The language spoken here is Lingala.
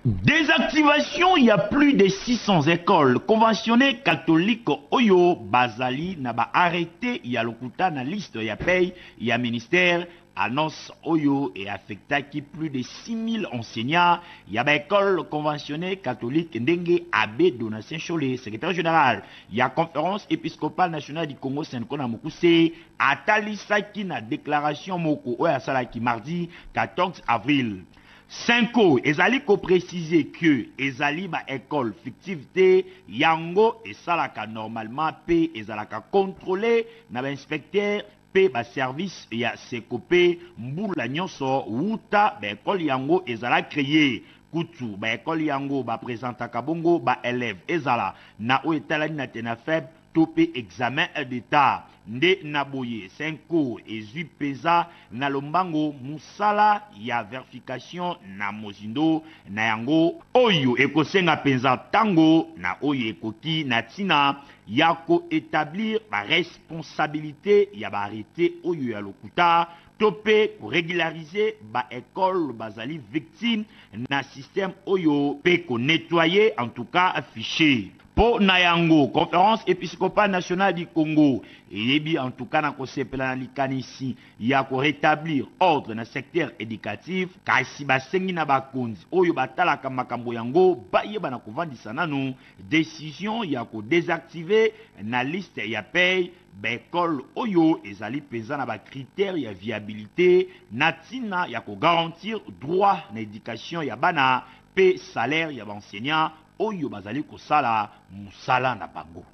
Desactivation ya plus de 600 ecoles conventionnees catholiques oyo bazali na ba arretes ya lokuta na liste ya paie ya ministère. Annonce oyo e affectaki plus de 6000 enseignants ya ba ecoles conventionnees catholiques, ndenge Abbe Donatien Nshole, secretaire general ya Conference episcopale nationale du Congo, CENCO na mokuse, atalisaki na declaration moko oyo asalaki mardi 14 avril. CENCO ezali ko preciser que ezali ba ecoles fictives te, yango esalaka normalement mpe ezalaka controler na ba inspecteurs mpe ba services ya Secope mbula nionso wuta ba ecoles yango ezala creer. Kutu, ba ecoles yango ba presentaka bongo ba elèves ezala na oyo etalani na Tenafep to mpe examen d'Etat. Nde na boye, Cenco ezwi mpenza na lombango mosala ya verification na mozindo na yango, oyo ekosenga mpenza ntango na oyo ekoki na ntina ya ko etablir ba responsabilites ya ba arretes oyo ya lokuta to mpe ko regulariser ba ecoles bazali victimes na système oyo mpe ko nettoyer en tout cas fichier. Mpo na yango, Conference episcopale nationale du Congo eyebi en tout cas na kosepela na likanisi ya ko retablir ordre na secteur educatif, kasi basengi na bakonzi oyo batalaka makambo yango bayeba na kovandisa nanu decision ya ko desactiver na liste ya paie ba ecoles oyo ezali mpenza na ba critères ya viabilite na ntina ya ko garantir droit na education ya bana mpe salaire ya ba enseignants oyo bazali kosala mosala na bango.